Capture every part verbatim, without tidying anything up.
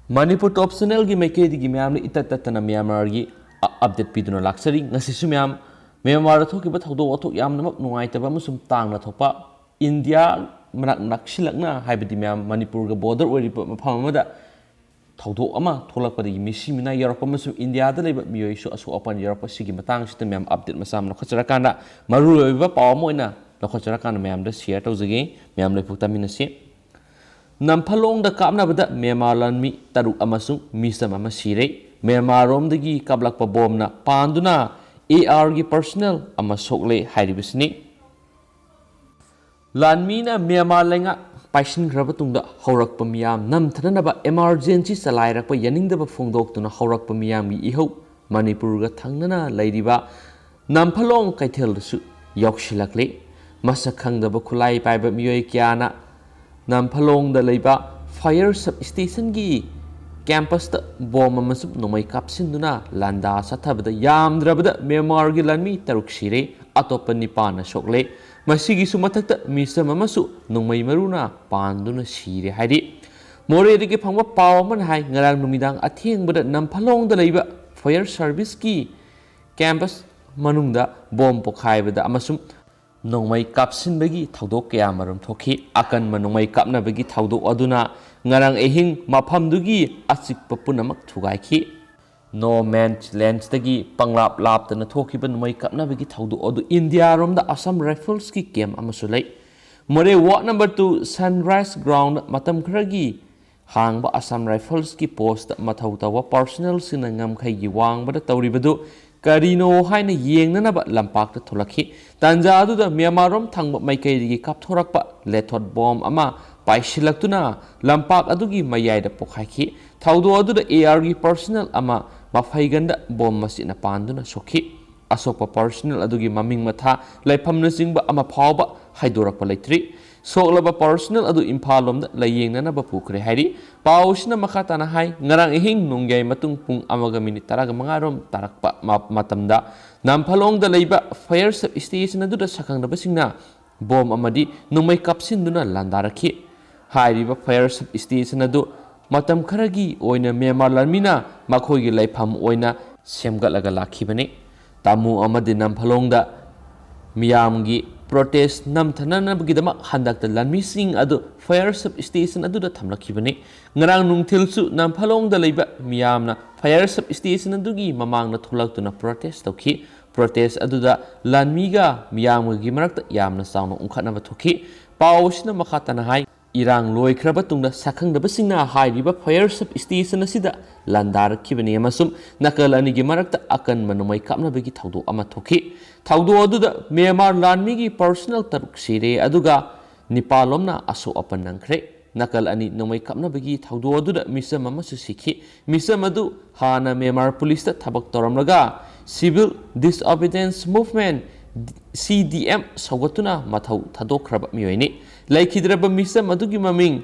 ꯃꯅꯤꯄꯨꯔ ꯇꯣꯞ ꯆꯦꯅꯦꯜꯒꯤ ꯃꯥꯏꯀꯩꯗꯒꯤ ꯃꯌꯥꯝꯅ ꯏꯇꯠ ꯇꯠꯇꯅ ꯃ꯭ꯌꯥꯟꯃꯥꯔꯒꯤ ꯑ-, ꯑꯞꯗꯦꯠ ꯄꯤꯗꯨꯅ ꯂꯥꯛꯆꯔꯤ꯫ ꯉꯁꯤꯁꯨ ꯃꯌꯥꯝ, ꯃ꯭ꯌꯥꯟꯃꯥꯔꯗ ꯊꯣꯛꯈꯤꯕ ꯊꯧꯗꯣꯛ ꯋꯥꯊꯣꯛ ꯌꯥꯝꯅꯃꯛ ꯅꯨꯡꯉꯥꯏꯇꯕ ꯑꯃꯁꯨꯡ ꯇꯥꯡꯅ ꯊꯣꯛꯄ, ꯏꯟꯗꯤꯌꯥ ꯃꯅꯥꯛ ꯅꯛꯁꯤꯜꯂꯛꯅ, ꯍꯥꯏꯕꯗꯤ ꯃꯌꯥꯝ ꯃꯅꯤꯄꯨꯔꯒ ꯕꯣꯔꯗꯔ ꯑꯣꯏꯔꯤꯕ ꯃꯐꯝ ꯑꯃꯗ ꯊꯧꯗꯣꯛ ꯑꯃ ꯊꯣꯛꯂꯛꯄꯗꯒꯤ ꯃꯤꯁꯤ ꯃꯤꯅꯥ ꯌꯥꯎꯔꯛꯄ ꯑꯃꯁꯨꯡ ꯏꯟꯗꯤꯌꯥꯗ ꯂꯩꯕ ꯃꯤꯑꯣꯏꯁꯨ ꯑꯁꯣꯛ ꯑꯄꯟ ꯌꯥꯎꯔꯛꯄ, ꯁꯤꯒꯤ ꯃꯇꯥꯡꯁꯤꯗ ꯃꯌꯥꯝ ꯑꯞꯗꯦꯠ ꯃꯆꯥ ꯑꯃ ꯂꯧꯈꯠꯆꯔꯀꯥꯟꯗ, ꯃꯔꯨꯑꯣꯏꯕ ꯄꯥꯎ ꯑꯃ ꯑꯣꯏꯅ ꯂꯧꯈꯠꯆꯔꯀꯥꯟꯗ ꯃꯌꯥꯝꯗ ꯁꯤꯌꯔ ꯇꯧꯖꯒꯦ꯫ ꯃꯌꯥꯝ ꯂꯣꯏꯐꯥꯎ ꯇꯥꯃꯤꯟꯅꯁꯤ꯫ ꯅꯝꯐꯂꯣꯡꯗ ꯀꯥꯞꯅꯕꯗ ꯃ꯭ꯌꯥꯟꯃꯥꯔ ꯂꯥꯟꯃꯤ ꯇꯔꯨꯛ ꯑꯃꯁꯨꯡ ꯃꯤꯆꯝ ꯑꯃ ꯁꯤꯔꯦ꯫ ꯃ꯭ꯌꯥꯟꯃꯥꯔꯔꯣꯝꯗꯒꯤ ꯀꯥꯞꯂꯛꯄ ꯕꯣꯝꯅ ꯄꯥꯟꯗꯨꯅ ꯑꯦ ꯑꯥꯔꯒꯤ ꯄꯔꯁꯅꯦꯜ ꯑꯃ ꯁꯣꯛꯂꯦ ꯍꯥꯏꯔꯤꯕꯁꯤꯅꯤ꯫ ꯂꯥꯟꯃꯤꯅ ꯃ꯭ꯌꯥꯟꯃꯥꯔ ꯂꯩꯉꯥꯛ ꯄꯥꯏꯁꯤꯟꯈ꯭ꯔꯕ ꯇꯨꯡꯗ ꯍꯧꯔꯛꯄ ꯃꯤꯌꯥꯝ ꯅꯝꯊꯅꯅꯕ ꯏꯃꯥꯔꯖꯦꯟꯁꯤ ꯆꯂꯥꯏꯔꯛꯄ ꯌꯥꯅꯤꯡꯗꯕ ꯐꯣꯡꯗꯣꯛꯇꯨꯅ ꯍꯧꯔꯛꯄ ꯃꯤꯌꯥꯝꯒꯤ ꯏꯍꯧ ꯃꯅꯤꯄꯨꯔꯒ ꯊꯪꯅꯅ ꯂꯩꯔꯤꯕ ꯅꯝꯐꯂꯣꯡ ꯀꯩꯊꯦꯜꯗꯁꯨ ꯌꯧꯁꯤꯜꯂꯛꯂꯤ꯫ ꯃꯁꯛ ꯈꯪꯗꯕ ꯈꯨꯠꯂꯥꯏ ꯄꯥꯏꯕ ꯃꯤꯑꯣꯏ ꯀꯌꯥꯅ ꯅꯝꯐꯂꯣꯡꯗ ꯂꯩꯕ ꯐꯥꯌꯔ ꯁꯕ ꯁ꯭ꯇꯦꯁꯟꯒꯤ ꯀꯦꯝꯄꯁꯇ ꯕꯣꯝ ꯑꯃꯁꯨꯡ ꯅꯣꯡꯃꯩ ꯀꯥꯞꯁꯤꯟꯗꯨꯅ ꯂꯥꯟꯗꯥ ꯆꯠꯊꯕꯗ ꯌꯥꯝꯗ꯭ꯔꯕꯗ ꯃ꯭ꯌꯥꯟꯃꯥꯔꯒꯤ ꯂꯥꯟꯃꯤ ꯇꯔꯨꯛ ꯁꯤꯔꯦ, ꯑꯇꯣꯞꯄ ꯅꯤꯄꯥꯟꯅ ꯁꯣꯛꯂꯦ꯫ ꯃꯁꯤꯒꯤꯁꯨ ꯃꯊꯛꯇ ꯃꯤꯆꯝ ꯑꯃꯁꯨ ꯅꯣꯡꯃꯩ ꯃꯔꯨꯅ ꯄꯥꯟꯗꯨꯅ ꯁꯤꯔꯦ ꯍꯥꯏꯔꯤ꯫ ꯃꯣꯔꯦꯗꯒꯤ ꯐꯪꯕ ꯄꯥꯎ ꯑꯃꯅ ꯍꯥꯏ, ꯉꯔꯥꯡ ꯅꯨꯃꯤꯗꯥꯡ ꯑꯊꯦꯡꯕꯗ ꯅꯝꯐꯂꯣꯡꯗ ꯂꯩꯕ ꯐꯥꯌꯔ ꯁꯔꯚꯤꯁꯀꯤ ꯀꯦꯝꯄꯁ ꯃꯅꯨꯡꯗ ꯕꯣꯝ ꯄꯣꯈꯥꯏꯕꯗ ꯑꯃꯁꯨꯡ ꯅꯣꯡꯃꯩ ꯀꯥꯞꯁꯤꯟꯕꯒꯤ ꯊꯧꯗꯣꯛ ꯀꯌꯥ ꯃꯔꯨꯝ ꯊꯣꯛꯈꯤ꯫ ꯑꯀꯟꯕ ꯅꯣꯡꯃꯩ ꯀꯥꯞꯅꯕꯒꯤ ꯊꯧꯗꯣꯛ ꯑꯗꯨꯅ ꯉꯔꯥꯡ ꯑꯍꯤꯡ ꯃꯐꯝꯗꯨꯒꯤ ꯑꯆꯤꯛꯄ ꯄꯨꯝꯅꯃꯛ ꯊꯨꯒꯥꯏꯈꯤ꯫ ꯅꯣ ꯃꯦꯟꯁ ꯂꯦꯟꯁꯇꯒꯤ ꯄꯪꯂꯥꯞ ꯂꯥꯞꯇꯅ ꯊꯣꯛꯈꯤꯕ ꯅꯣꯡꯃꯩ ꯀꯥꯞꯅꯕꯒꯤ ꯊꯧꯗꯣꯛ ꯑꯗꯨ ꯏꯟꯗꯤꯌꯥꯔꯣꯝꯗ ꯑꯁꯥꯝ ꯔꯥꯏꯐꯜꯁꯀꯤ ꯀꯦꯝ ꯑꯃꯁꯨ ꯂꯩ꯫ Moreh ward number two sunrise ground ꯃꯇꯝ ꯈꯔꯒꯤ ꯍꯥꯡꯕ ꯑꯁꯥꯝ ꯔꯥꯏꯐꯜꯁꯀꯤ ꯄꯣꯁꯇ ꯃꯊꯧ ꯇꯧꯕ ꯄꯔꯁꯅꯦꯜꯁꯤꯡꯅ ꯉꯝꯈꯩꯒꯤ ꯋꯥꯡꯃꯗ ꯇꯧꯔꯤꯕꯗꯨ ꯀꯔꯤꯅꯣ ꯍꯥꯏꯅ ꯌꯦꯡꯅꯅꯕ ꯂꯝꯄꯥꯛꯇ ꯊꯣꯛꯂꯛꯈꯤ꯫ ꯇꯥꯟꯖꯥ ꯑꯗꯨꯗ ꯃ꯭ꯌꯥꯟꯃꯥꯔꯔꯣꯝ ꯊꯪꯕ ꯃꯥꯏꯀꯩꯗꯒꯤ ꯀꯥꯞꯊꯣꯔꯛꯄ ꯂꯦꯊꯣꯠ ꯕꯣꯝ ꯑꯃ ꯄꯥꯏꯁꯤꯜꯂꯛꯇꯨꯅ ꯂꯝꯄꯥꯛ ꯑꯗꯨꯒꯤ ꯃꯌꯥꯏꯗ ꯄꯣꯈꯥꯏꯈꯤ꯫ ꯊꯧꯗꯣꯛ ꯑꯗꯨꯗ ꯑꯦ ꯑꯥꯔꯒꯤ ꯄꯔꯁꯅꯦꯜ ꯑꯃ ꯃꯐꯩꯒꯟꯗ ꯕꯣꯝ ꯃꯆꯦꯠꯅ ꯄꯥꯟꯗꯨꯅ ꯁꯣꯛꯈꯤ꯫ ꯑꯁꯣꯛꯄ ꯄꯔꯁꯅꯦꯜ ꯑꯗꯨꯒꯤ ꯃꯃꯤꯡ ꯃꯊꯥ, ꯂꯩꯐꯝꯅꯆꯤꯡꯕ ꯑꯃ ꯐꯥꯎꯕ ꯍꯥꯏꯗꯣꯔꯛꯄ ꯂꯩꯇ꯭ꯔꯤ꯫ ꯁꯣꯛꯂꯕ ꯄꯔꯁꯅꯦꯜ ꯑꯗꯨ ꯏꯝꯐꯥꯜ ꯂꯣꯝꯗ ꯂꯥꯌꯦꯡꯅꯅꯕ ꯄꯨꯈ꯭ꯔꯦ ꯍꯥꯏꯔꯤ꯫ ꯄꯥꯎꯁꯤꯅ ꯃꯈꯥ ꯇꯥꯅ ꯍꯥꯏ, ꯉꯔꯥꯡ ꯑꯍꯤꯡ ꯅꯣꯡꯌꯥꯏ ꯃꯇꯨꯡ ꯄꯨꯡ ꯑꯃꯒ ꯃꯤꯅꯤꯠ ꯇꯔꯥꯒ ꯃꯉꯥ ꯔꯣꯝ ꯇꯥꯔꯛꯄ ꯃ-, ꯃꯇꯝꯗ ꯅꯝꯐꯂꯣꯡꯗ ꯂꯩꯕ ꯐꯥꯌꯔ ꯁꯕ ꯁ꯭ꯇꯦꯁꯟ ꯑꯗꯨꯗ ꯁꯛꯈꯪꯅꯕꯁꯤꯡꯅ ꯕꯣꯝ ꯑꯃꯗꯤ ꯅꯣꯡꯃꯩ ꯀꯥꯞꯁꯤꯟꯗꯨꯅ ꯂꯥꯟꯗꯥꯔꯛꯈꯤ꯫ ꯍꯥꯏꯔꯤꯕ ꯐꯥꯌꯔ ꯁꯕ ꯁ꯭ꯇꯦꯁꯟ ꯑꯗꯨ ꯃꯇꯝ ꯈꯔꯒꯤ ꯑꯣꯏꯅ ꯃ꯭ꯌꯥꯟꯃꯥꯔ ꯂꯥꯟꯃꯤꯅ ꯃꯈꯣꯏꯒꯤ ꯂꯩꯐꯝ ꯑꯣꯏꯅ ꯁꯦꯝꯒꯠꯂꯒ ꯂꯥꯛꯈꯤꯕꯅꯤ꯫ ꯇꯥꯃꯨ ꯑꯃꯗꯤ ꯅꯝꯐꯥꯂꯣꯡꯗ ꯃꯤꯌꯥꯝꯒꯤ ꯄ꯭ꯔꯣꯇꯦꯁ ꯅꯝꯊꯅꯅꯕꯒꯤꯗꯃꯛ ꯍꯟꯗꯛꯇ ꯂꯥꯟꯃꯤꯁꯤꯡ ꯑꯗꯨ ꯐꯥꯌꯔ ꯁꯕ ꯁ꯭ꯇꯦꯁꯟ ꯑꯗꯨꯗ ꯊꯝꯂꯛꯈꯤꯕꯅꯤ꯫ ꯉꯔꯥꯡ ꯅꯨꯡꯊꯤꯜꯁꯨ ꯅꯝꯐꯥꯂꯣꯡꯗ ꯂꯩꯕ ꯃꯤꯌꯥꯝꯅ ꯐꯥꯌꯔ ꯁꯕ ꯁ꯭ꯇꯦꯁꯟ ꯑꯗꯨꯒꯤ ꯃꯃꯥꯡꯗ ꯊꯣꯛꯂꯛꯇꯨꯅ ꯄ꯭ꯔꯣꯇꯦꯁ ꯇꯧꯈꯤ꯫ ꯄ꯭ꯔꯣꯇꯦꯁ ꯑꯗꯨꯗ ꯂꯥꯟꯃꯤꯒ ꯃꯤꯌꯥꯝꯒꯒꯤ ꯃꯔꯛꯇ ꯌꯥꯝꯅ ꯆꯥꯎꯅ ꯎꯪꯈꯠꯅꯕ ꯊꯣꯛꯈꯤ꯫ ꯄꯥꯎ ꯑꯁꯤꯅ ꯃꯈꯥ ꯇꯥꯅ ꯍꯥꯏ, ꯏꯔꯥꯡ ꯂꯣꯏꯈ꯭ꯔꯕ ꯇꯨꯡꯗ ꯁꯛꯈꯪꯗꯕꯁꯤꯡꯅ ꯍꯥꯏꯔꯤꯕ ꯐꯥꯌꯔ ꯁꯕ ꯁ꯭ꯇꯦꯁꯟ ꯑꯁꯤꯗ ꯂꯥꯟꯗꯥꯔꯛꯈꯤꯕꯅꯤ ꯑꯃꯁꯨꯡ ꯅꯥꯀꯜ ꯑꯅꯤꯒꯤ ꯃꯔꯛꯇ ꯑꯀꯟꯕ ꯅꯣꯡꯃꯩ ꯀꯥꯞꯅꯕꯒꯤ ꯊꯧꯗꯣꯛ ꯑꯃ ꯊꯣꯛꯈꯤ꯫ ꯊꯧꯗꯣꯛ ꯑꯗꯨꯗ ꯃ꯭ꯌꯥꯟꯃꯥꯔ ꯂꯥꯟꯃꯤꯒꯤ ꯄꯔꯁꯣꯅꯦꯜ ꯇꯔꯨꯛ ꯁꯤꯔꯦ, ꯑꯗꯨꯒ ꯅꯤꯄꯥꯜ ꯑꯃꯅ ꯑꯁꯣꯛ ꯑꯄꯟ ꯅꯪꯈ꯭ꯔꯦ꯫ ꯅꯥꯀꯜ ꯑꯅꯤ ꯅꯣꯡꯃꯩ ꯀꯥꯞꯅꯕꯒꯤ ꯊꯧꯗꯣꯛ ꯑꯗꯨꯗ ꯃꯤꯆꯝ ꯑꯃꯁꯨ ꯁꯤꯈꯤ꯫ ꯃꯤꯆꯝ ꯑꯗꯨ ꯍꯥꯟꯅ ꯃ꯭ꯌꯥꯟꯃꯥꯔ ꯄꯨꯂꯤꯁꯇ ꯊꯕꯛ ꯇꯧꯔꯝꯂꯒ Civil Disobedience Movement, C D M, ꯁꯧꯒꯠꯇꯨꯅ ꯃꯊꯧ ꯊꯥꯗꯣꯛꯈ꯭ꯔꯕ ꯃꯤꯑꯣꯏꯅꯤ꯫ ꯂꯩꯈꯤꯗ꯭ꯔꯕ ꯃꯤꯆꯝ ꯑꯗꯨꯒꯤ ꯃꯃꯤꯡ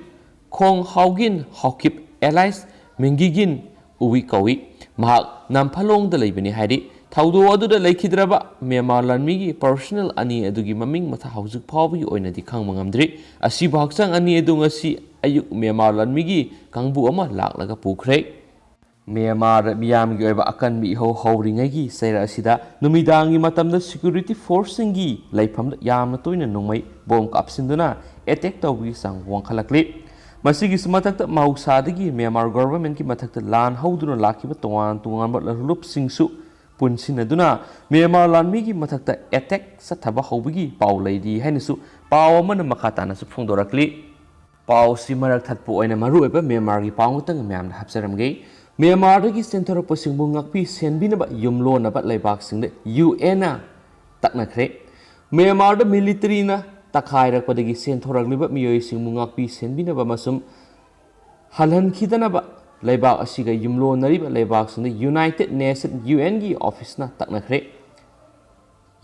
ꯈꯣꯡ ꯍꯥꯎꯒꯤꯟ ꯍꯥꯎꯀꯤꯞ alias ꯃꯤꯡꯒꯤꯒꯤꯟ ꯎꯋꯤ ꯀꯧꯏ꯫ ꯃꯍꯥꯛ ꯅꯝꯐꯥꯂꯣꯡꯗ ꯂꯩꯕꯅꯤ ꯍꯥꯏꯔꯤ꯫ ꯊꯧꯗꯣꯛ ꯑꯗꯨꯗ ꯂꯩꯈꯤꯗ꯭ꯔꯕ ꯃ꯭ꯌꯥꯟꯃꯥꯔ ꯂꯥꯟꯃꯤꯒꯤ ꯄꯔꯁꯣꯅꯦꯜ ꯑꯅꯤ ꯑꯗꯨꯒꯤ ꯃꯃꯤꯡ ꯃꯊꯥ ꯍꯧꯖꯤꯛ ꯐꯥꯎꯕꯒꯤ ꯑꯣꯏꯅꯗꯤ ꯈꯪꯕ ꯉꯝꯗ꯭ꯔꯤ꯫ ꯑꯁꯤꯕ ꯍꯛꯆꯥꯡ ꯑꯅꯤ ꯑꯗꯨ ꯉꯁꯤ ꯑꯌꯨꯛ ꯃ꯭ꯌꯥꯟꯃꯥꯔ ꯂꯥꯟꯃꯤꯒꯤ ꯀꯥꯡꯕꯨ ꯑꯃ ꯂꯥꯛꯂꯒ ꯄꯨꯈ꯭ꯔꯦ꯫ ꯃ꯭ꯌꯥꯟꯃꯥꯔ ꯃꯤꯌꯥꯝꯒꯤ ꯑꯣꯏꯕ ꯑꯀꯟꯕ ꯏꯍꯧ ꯍꯧꯔꯤꯉꯩꯒꯤ ꯆꯩꯔꯛ ꯑꯁꯤꯗ ꯅꯨꯃꯤꯗꯥꯡꯒꯤ ꯃꯇꯝꯗ ꯁꯦꯀ꯭ꯌꯨꯔꯤꯇꯤ ꯐꯣꯔꯁꯁꯤꯡꯒꯤ ꯂꯩꯐꯝꯗ ꯌꯥꯝꯅ ꯇꯣꯏꯅ ꯅꯣꯡꯃꯩ ꯕꯣꯝ ꯀꯥꯞꯁꯤꯟꯗꯨꯅ ꯑꯦꯇꯦꯛ ꯇꯧꯕꯒꯤ ꯆꯥꯡ ꯋꯥꯡꯈꯠꯂꯛꯂꯤ꯫ ꯃꯁꯤꯒꯤ ꯃꯊꯛꯇ ꯃꯍꯧꯁꯥꯗꯒꯤ ꯃ꯭ꯌꯥꯟꯃꯥꯔ ꯒꯣꯚꯔꯟꯃꯦꯟꯠꯀꯤ ꯃꯊꯛꯇ ꯂꯥꯟ ꯍꯧꯗꯨꯅ ꯂꯥꯛꯈꯤꯕ ꯇꯣꯉꯥꯟ ꯇꯣꯉꯥꯟꯕ ꯂꯨꯞꯁꯤꯡꯁꯨ ꯄꯨꯟꯁꯤꯟꯅꯗꯨꯅ ꯃ꯭ꯌꯥꯟꯃꯥꯔ ꯂꯥꯟꯃꯤꯒꯤ ꯃꯊꯛꯇ ꯑꯦꯇꯦꯛ ꯆꯠꯊꯕ ꯍꯧꯕꯒꯤ ꯄꯥꯎ ꯂꯩꯔꯤ ꯍꯥꯏꯅꯁꯨ ꯄꯥꯎ ꯑꯃꯅ ꯃꯈꯥ ꯇꯥꯅꯁꯨ ꯐꯣꯡꯗꯣꯔꯛꯂꯤ꯫ ꯄꯥꯎꯁꯤ ꯃꯔꯛ ꯊꯠꯄ ꯑꯣꯏꯅ ꯃꯔꯨꯑꯣꯏꯕ ꯃ꯭ꯌꯥꯟꯃꯥꯔꯒꯤ ꯄꯥꯎ ꯉꯥꯛꯇꯪ ꯃꯌꯥꯝꯗ ꯍꯥꯞꯆꯔꯝꯒꯦ꯫ ꯃ꯭ꯌꯥꯟꯃꯥꯔꯗꯒꯤ ꯆꯦꯟꯊꯣꯔꯛꯄꯁꯤꯡꯕꯨ ꯉꯥꯛꯄꯤ ꯁꯦꯟꯕꯤꯅꯕ ꯌꯨꯝꯂꯣꯟꯅꯕ ꯂꯩꯕꯥꯛꯁꯤꯡꯗ ꯌꯨ ꯑꯦꯟꯅ ꯇꯛꯅꯈ꯭ꯔꯦ꯫ ꯃ꯭ꯌꯥꯟꯃꯥꯔꯗ ꯃꯤꯂꯤꯇꯔꯤꯅ ꯇꯛꯈꯥꯏꯔꯛꯄꯗꯒꯤ ꯆꯦꯟꯊꯣꯔꯛꯂꯤꯕ ꯃꯤꯑꯣꯏꯁꯤꯡꯕꯨ ꯉꯥꯛꯄꯤ ꯁꯦꯟꯕꯤꯅꯕ ꯑꯃꯁꯨꯡ ꯍꯜꯍꯟꯈꯤꯗꯅꯕ ꯂꯩꯕꯥꯛ ꯑꯁꯤꯒ ꯌꯨꯝꯂꯣꯟꯅꯔꯤꯕ ꯂꯩꯕꯥꯛꯁꯤꯡꯗ ꯌꯨꯅꯥꯏꯇꯦꯗ ꯅꯦꯁꯟ, ꯌꯨ ꯑꯦꯟꯒꯤ ꯑꯣꯐꯤꯁꯅ ꯇꯛꯅꯈ꯭ꯔꯦ꯫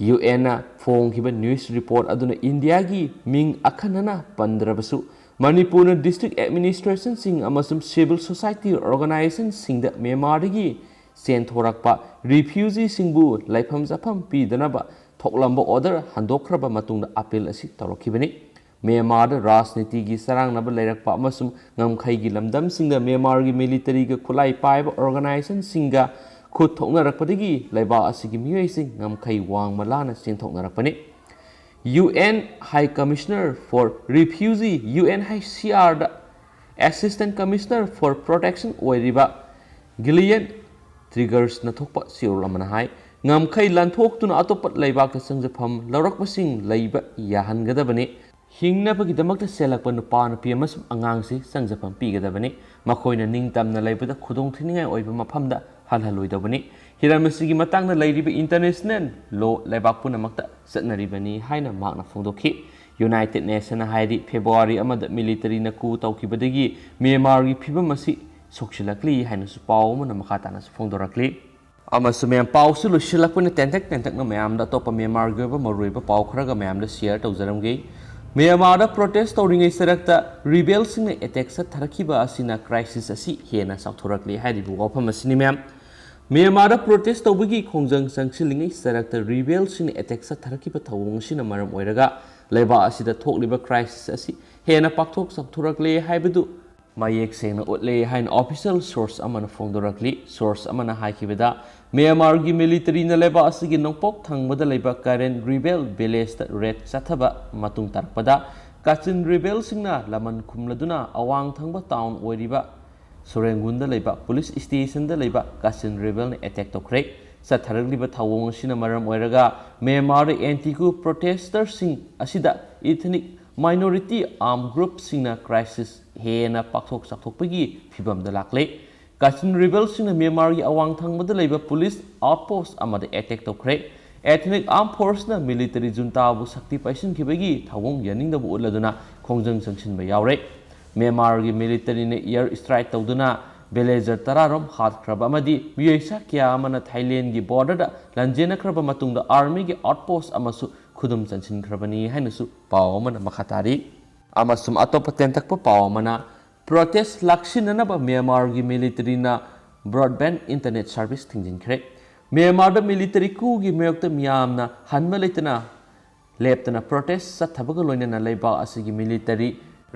ꯌꯨ ꯑꯦꯟꯅ ꯐꯣꯡꯈꯤꯕ ꯅ꯭ꯌꯨꯁ ꯔꯤꯄꯣꯔꯠ ꯑꯗꯨꯅ ꯏꯟꯗꯤꯌꯥꯒꯤ ꯃꯤꯡ ꯑꯈꯟꯅꯅ ꯄꯟꯗ꯭ꯔꯕꯁꯨ, ꯃꯅꯤꯄꯨꯔꯅ ꯗꯤꯁꯇ꯭ꯔꯤꯛ ꯑꯦꯗꯃꯤꯅꯤꯁꯇ꯭ꯔꯦꯁꯟꯁꯤꯡ ꯑꯃꯁꯨꯡ ꯁꯤꯚꯤꯜ ꯁꯣꯁꯥꯏꯇꯤ ꯑꯣꯔꯒꯅꯥꯏꯖꯦꯁꯟꯁꯤꯡꯗ ꯃ꯭ꯌꯥꯟꯃꯥꯔꯗꯒꯤ ꯆꯦꯟꯊꯣꯔꯛꯄ ꯔꯤꯐ꯭ꯌꯨꯖꯤꯁꯤꯡꯕꯨ ꯂꯩꯐꯝ ꯆꯥꯐꯝ ꯄꯤꯗꯅꯕ ꯊꯣꯛꯂꯝꯕ ꯑꯣꯔꯗꯔ ꯍꯟꯗꯣꯛꯈ꯭ꯔꯕ ꯃꯇꯨꯡꯗ ꯑꯄꯤꯜ ꯑꯁꯤ ꯇꯧꯔꯛꯈꯤꯕꯅꯤ꯫ ꯃ꯭ꯌꯥꯟꯃꯥꯔꯗ ꯔꯥꯖꯅꯤꯇꯤꯒꯤ ꯆꯔꯥꯡꯅꯕ ꯂꯩꯔꯛꯄ ꯑꯃꯁꯨꯡ ꯉꯝꯈꯩꯒꯤ ꯂꯝꯗꯝꯁꯤꯡꯗ ꯃ꯭ꯌꯥꯟꯃꯥꯔꯒꯤ ꯃꯤꯂꯤꯇꯔꯤꯒ ꯈꯨꯠꯂꯥꯏ ꯄꯥꯏꯕ ꯑꯣꯔꯒꯅꯥꯏꯖꯦꯁꯟꯁꯤꯡꯒ ꯈꯨꯠ ꯊꯣꯛꯅꯔꯛꯄꯗꯒꯤ ꯂꯩꯕꯥꯛ ꯑꯁꯤꯒꯤ ꯃꯤꯑꯣꯏꯁꯤꯡ ꯉꯝꯈꯩ ꯋꯥꯡꯃ ꯂꯥꯟꯅ ꯆꯦꯟꯊꯣꯛꯅꯔꯛꯄꯅꯤ꯫ U N High Commissioner for Refugee, U N H C ꯑꯥꯔꯗ Assistant Commissioner for Protection ꯑꯣꯏꯔꯤꯕ ꯒꯤꯂꯤꯌꯟ ꯇ꯭ꯔꯤꯒꯔꯁꯅ ꯊꯣꯛꯄ ꯆꯦꯔꯣꯜ ꯑꯃꯅ ꯍꯥꯏ, ꯉꯝꯈꯩ ꯂꯥꯟꯊꯣꯛꯇꯨꯅ ꯑꯇꯣꯞꯄ ꯂꯩꯕꯥꯛꯇ ꯆꯪꯖꯐꯝ ꯂꯧꯔꯛꯄꯁꯤꯡ ꯂꯩꯕ ꯌꯥꯍꯟꯒꯗꯕꯅꯤ꯫ ꯍꯤꯡꯅꯕꯒꯤꯗꯃꯛꯇ ꯆꯦꯜꯂꯛꯄ ꯅꯨꯄꯥ, ꯅꯨꯄꯤ ꯑꯃꯁꯨꯡ ꯑꯉꯥꯡꯁꯤ ꯆꯪꯖꯐꯝ ꯄꯤꯒꯗꯕꯅꯤ꯫ ꯃꯈꯣꯏꯅ ꯅꯤꯡꯇꯝꯅ ꯂꯩꯕꯗ ꯈꯨꯗꯣꯡꯊꯤꯅꯤꯡꯉꯥꯏ ꯑꯣꯏꯕ ꯃꯐꯝꯗ ꯍꯜꯍꯜꯂꯣꯏꯗꯕꯅꯤ꯫ ꯍꯤꯔꯝ ꯑꯁꯤꯒꯤ ꯃꯇꯥꯡꯗ ꯂꯩꯔꯤꯕ international law ꯂꯩꯕꯥꯛ ꯄꯨꯝꯅꯃꯛꯇ ꯆꯠꯅꯔꯤꯕꯅꯤ ꯍꯥꯏꯅ ꯃꯍꯥꯛꯅ ꯐꯣꯡꯗꯣꯛꯈꯤ꯫ United Nation ꯍꯥꯏꯔꯤ, ꯐꯦꯕ꯭ꯔꯨꯋꯥꯔꯤ ꯑꯃꯗ ꯃꯤꯂꯤꯇꯔꯤꯅ coup ꯇꯧꯈꯤꯕꯗꯒꯤ ꯃ꯭ꯌꯥꯟꯃꯥꯔꯒꯤ ꯐꯤꯕꯝ ꯑꯁꯤ ꯁꯣꯛꯆꯤꯜꯂꯛꯂꯤ ꯍꯥꯏꯅꯁꯨ ꯄꯥꯎ ꯑꯃꯅ ꯃꯈꯥ ꯇꯥꯅꯁꯨ ꯐꯣꯡꯗꯣꯔꯛꯂꯤ꯫ ꯑꯃꯁꯨꯡ ꯃꯌꯥꯝ, ꯄꯥꯎꯁꯤ ꯂꯣꯏꯁꯤꯜꯂꯛꯄꯅ ꯇꯦꯟꯇꯛ ꯇꯦꯟꯇꯛꯅ ꯃꯌꯥꯝꯗ ꯑꯇꯣꯞꯄ ꯃ꯭ꯌꯥꯟꯃꯥꯔꯒꯤ ꯑꯣꯏꯕ ꯃꯔꯨꯑꯣꯏꯕ ꯄꯥꯎ ꯈꯔꯒ ꯃꯌꯥꯝꯗ share ꯇꯧꯖꯔꯝꯒꯦ꯫ ꯃ꯭ꯌꯥꯟꯃꯥꯔꯗ protest ꯇꯧꯔꯤꯉꯩ ꯆꯔꯛꯇ ꯔꯤꯕꯦꯜꯁꯤꯡꯅ attack ꯆꯠꯊꯔꯛꯈꯤꯕ ꯑꯁꯤꯅ crisis ꯑꯁꯤ ꯍꯦꯟꯅ ꯆꯥꯎꯊꯣꯔꯛꯂꯤ ꯍꯥꯏꯔꯤꯕ ꯋꯥꯐꯝ ꯑꯁꯤꯅꯤ ꯃꯌꯥꯝ꯫ ꯃ꯭ꯌꯥꯟꯃꯥꯔꯗ protest ꯇꯧꯕꯒꯤ ꯈꯣꯡꯖꯪ ꯆꯪꯁꯤꯜꯂꯤꯉꯩ ꯆꯔꯛꯇ ꯔꯤꯕꯦꯜꯁꯤꯡꯅ attack ꯆꯠꯊꯔꯛꯈꯤꯕ ꯊꯧꯑꯣꯡ ꯑꯁꯤꯅ ꯃꯔꯝ ꯑꯣꯏꯔꯒ ꯂꯩꯕꯥꯛ ꯑꯁꯤꯗ ꯊꯣꯛꯂꯤꯕ crisis ꯑꯁꯤ ꯍꯦꯟꯅ ꯄꯥꯛꯊꯣꯛ ꯆꯥꯎꯊꯣꯔꯛꯂꯦ ꯍꯥꯏꯕꯗꯨ ꯃꯌꯦꯛ ꯁꯦꯡꯅ ꯎꯠꯂꯦ ꯍꯥꯏꯅ official source ꯑꯃꯅ ꯐꯣꯡꯗꯣꯔꯛꯂꯤ꯫ Source ꯑꯃꯅ ꯍꯥꯏꯈꯤꯕꯗ, ꯃ꯭ꯌꯥꯟꯃꯥꯔꯒꯤ ꯃꯤꯂꯤꯇꯔꯤꯅ ꯂꯩꯕꯥꯛ ꯑꯁꯤꯒꯤ ꯅꯣꯡꯄꯣꯛ ꯊꯪꯕꯗ ꯂꯩꯕ Karen Rebel Village ꯇ raid ꯆꯠꯊꯕ ꯃꯇꯨꯡ ꯇꯥꯔꯛꯄꯗ, ꯀꯥꯆꯤꯟ ꯔꯤꯕꯦꯜꯁꯤꯡꯅ ꯂꯃꯟ ꯈꯨꯝꯂꯗꯨꯅ ꯑꯋꯥꯡ ꯊꯪꯕ town ꯑꯣꯏꯔꯤꯕ ꯁꯣꯔꯦꯡꯒꯨꯟꯗ ꯂꯩꯕ police station ꯗ ꯂꯩꯕ ꯀꯥꯆꯤꯟ ꯔꯤꯕꯦꯜꯅ attack ꯇꯧꯈ꯭ꯔꯦ꯫ ꯆꯠꯊꯔꯛꯂꯤꯕ ꯊꯧꯑꯣꯡ ꯑꯁꯤꯅ ꯃꯔꯝ ꯑꯣꯏꯔꯒ ꯃ꯭ꯌꯥꯟꯃꯥꯔꯗ anti-coup protester ꯁꯤꯡ ꯑꯁꯤꯗ ethnic minority armed group ꯁꯤꯡꯅ crisis ꯍꯦꯟꯅ ꯄꯥꯛꯊꯣꯛ ꯆꯥꯎꯊꯣꯛꯄꯒꯤ ꯐꯤꯕꯝꯗ ꯂꯥꯛꯂꯦ꯫ ꯀꯥꯆꯤꯟ ꯔꯤꯕꯦꯜꯁꯤꯡꯅ ꯃ꯭ꯌꯥꯟꯃꯥꯔꯒꯤ ꯑꯋꯥꯡ ꯊꯪꯕꯗ ꯂꯩꯕ police outpost ꯑꯃꯗ attack ꯇꯧꯈ꯭ꯔꯦ꯫ Ethnic Armed Force ꯅ ꯃꯤꯂꯤꯇꯔꯤ ꯖꯨꯟꯇꯥꯕꯨ ꯁꯛꯇꯤ ꯄꯥꯏꯁꯤꯟꯈꯤꯕꯒꯤ ꯊꯧꯑꯣꯡ ꯌꯥꯅꯤꯡꯗꯕ ꯎꯠꯂꯗꯨꯅ ꯈꯣꯡꯖꯪ ꯆꯪꯁꯤꯟꯕ ꯌꯥꯎꯔꯦ꯫ ꯃ꯭ꯌꯥꯟꯃꯥꯔꯒꯤ ꯃꯤꯂꯤꯇꯔꯤꯅ air strike ꯇꯧꯗꯨꯅ villager ꯇꯔꯥꯔꯣꯝ ꯍꯥꯠꯈ꯭ꯔꯕ ꯑꯃꯗꯤ ꯃꯤꯑꯣꯏ ꯆꯥ ꯀꯌꯥ ꯑꯃꯅ ꯊꯥꯏꯂꯦꯟꯒꯤ border ꯗ ꯂꯥꯟꯖꯦꯟꯅꯈ꯭ꯔꯕ ꯃꯇꯨꯡꯗ army ꯒꯤ outpost ꯑꯃꯁꯨ ꯈꯨꯗꯨꯝ ꯆꯟꯁꯤꯟꯈ꯭ꯔꯕꯅꯤ ꯍꯥꯏꯅꯁꯨ ꯄꯥꯎ ꯑꯃꯅ ꯃꯈꯥ ꯇꯥꯔꯤ꯫ ꯑꯃꯁꯨꯡ ꯑꯇꯣꯞꯄ ꯇꯦꯟꯇꯛꯄ ꯄꯥꯎ ꯑꯃꯅ, protest ꯂꯥꯛꯁꯤꯟꯅꯅꯕ ꯃ꯭ꯌꯥꯟꯃꯥꯔꯒꯤ ꯃꯤꯂꯤꯇꯔꯤꯅ broadband internet service ꯊꯤꯡꯖꯤꯟꯈ꯭ꯔꯦ꯫ ꯃ꯭ꯌꯥꯟꯃꯥꯔꯗ ꯃꯤꯂꯤꯇꯔꯤ coup ꯒꯤ ꯃꯥꯌꯣꯛꯇ ꯃꯤꯌꯥꯝꯅ ꯍꯟꯕ ꯂꯩꯇꯅ ꯂꯦꯞꯇꯅ ꯄ꯭ꯔꯣꯇꯦꯁ ꯆꯠꯊꯕꯒ ꯂꯣꯏꯅꯅ ꯂꯩꯕꯥꯛ ꯑꯁꯤꯒꯤ ꯃꯤꯂꯤꯇꯔꯤ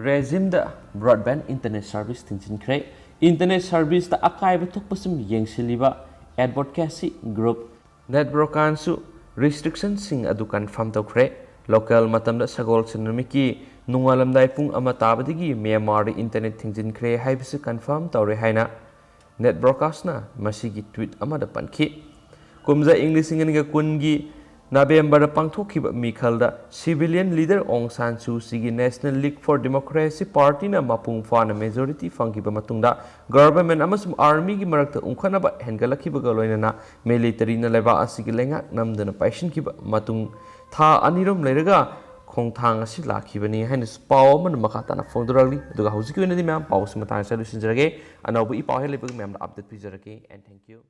ꯔꯦꯖꯤꯝꯗ ꯕ꯭ꯔꯣꯗꯕꯦꯟ ꯏꯟꯇꯔꯅꯦꯠ ꯁꯔꯚꯤꯁ ꯊꯤꯡꯖꯤꯟꯈ꯭ꯔꯦ꯫ ꯏꯟꯇꯔꯅꯦꯠ ꯁꯔꯚꯤꯁꯇ ꯑꯀꯥꯏꯕ ꯊꯣꯛꯄꯁꯤꯡ ꯌꯦꯡꯁꯤꯜꯂꯤꯕ ꯑꯦꯗꯚꯣꯀꯦꯁꯤ ꯒ꯭ꯔꯨꯞ ꯅꯦꯠꯕ꯭ꯔꯣꯀꯥꯟꯁꯨ ꯔꯤꯁꯇ꯭ꯔꯤꯛꯁꯟꯁꯤꯡ ꯑꯗꯨ ꯀꯟꯐꯥꯔꯝ ꯇꯧꯈ꯭ꯔꯦ꯫ ꯂꯣꯀꯦꯜ ꯃꯇꯝꯗ ꯁꯒꯣꯜꯁꯦꯟ ꯅꯨꯃꯤꯠꯀꯤ ꯅꯣꯡꯉꯥꯜꯂꯝꯗꯥꯏ ꯄꯨꯡ ꯑꯃ ꯇꯥꯕꯗꯒꯤ ꯃ꯭ꯌꯥꯟꯃꯥꯔꯗ ꯏꯟꯇꯔꯅꯦꯠ ꯊꯤꯡꯖꯤꯟꯈ꯭ꯔꯦ ꯍꯥꯏꯕꯁꯤ ꯀꯟꯐꯥꯔꯝ ꯇꯧꯔꯦ ꯍꯥꯏꯅ ꯅꯦꯠꯕ꯭ꯔꯣꯀꯥꯁꯅ ꯃꯁꯤꯒꯤ ꯇ꯭ꯋꯤꯠ ꯑꯃꯗ ꯄꯟꯈꯤ꯫ ꯀꯨꯝꯖꯥ ꯏꯪ ꯂꯤꯁꯤꯡ ꯑꯅꯤꯒ ꯀꯨꯟꯒꯤ ꯅꯕꯦꯝꯕꯔꯗ ꯄꯥꯡꯊꯣꯛꯈꯤꯕ ꯃꯤꯈꯜꯗ civilian leader Aung San Suu Kyi ꯒꯤ National League for Democracy Party ꯅ ꯃꯄꯨꯡ ꯐꯥꯅ majority ꯐꯪꯈꯤꯕ ꯃꯇꯨꯡꯗ government ꯑꯃꯁꯨꯡ army ꯒꯤ ꯃꯔꯛꯇ ꯎꯪꯈꯠꯅꯕ ꯍꯦꯟꯒꯠꯂꯛꯈꯤꯕꯒ ꯂꯣꯏꯅꯅ military ꯅ ꯂꯩꯕꯥꯛ ꯑꯁꯤꯒꯤ ꯂꯩꯉꯥꯛ ꯅꯝꯗꯅ ꯄꯥꯏꯁꯤꯟꯈꯤꯕ ꯃꯇꯨꯡ ꯊꯥ ꯑꯅꯤꯔꯣꯝ ꯂꯩꯔꯒ ꯈꯣꯡꯊꯥꯡ ꯑꯁꯤ ꯂꯥꯛꯈꯤꯕꯅꯤ ꯍꯥꯏꯅꯁꯨ ꯄꯥꯎ ꯑꯃꯅ ꯃꯈꯥ ꯇꯥꯅ ꯐꯣꯡꯗꯣꯔꯛꯂꯤ꯫ ꯑꯗꯨꯒ ꯍꯧꯖꯤꯛꯀꯤ ꯑꯣꯏꯅꯗꯤ ꯃꯌꯥꯝ ꯄꯥꯎꯁꯤ ꯃꯇꯥꯡ ꯑꯁꯤꯗ ꯂꯣꯏꯁꯤꯟꯖꯔꯒꯦ꯫ ꯑꯅꯧꯕ ꯏ ꯄꯥꯎ ꯍꯦꯛ ꯂꯩꯕꯒ ꯃꯌꯥꯝꯗ update ꯄꯤꯖꯔꯛꯀꯦ꯫ And thank you.